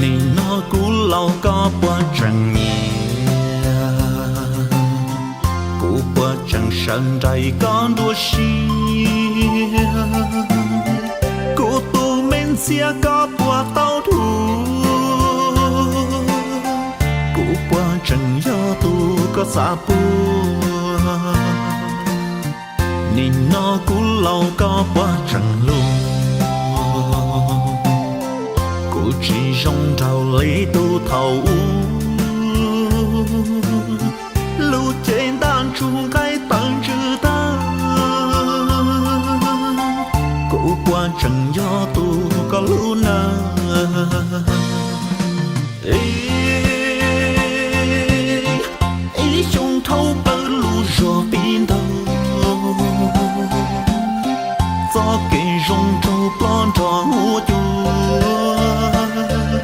Nim no kuv laus koj puas tseem nyiam? Kuv puas tseem sawv nraim koj nruab siab? Kuv tus me ntxhiab koj puas tau dhau? Kuv puas tseem yog tus koj xav puag? Nim no kuv laus koj puas tseem hlub? Kuv tsis zoo nraug li tus thaum ub. Lub cev ntaj ntsug nqaij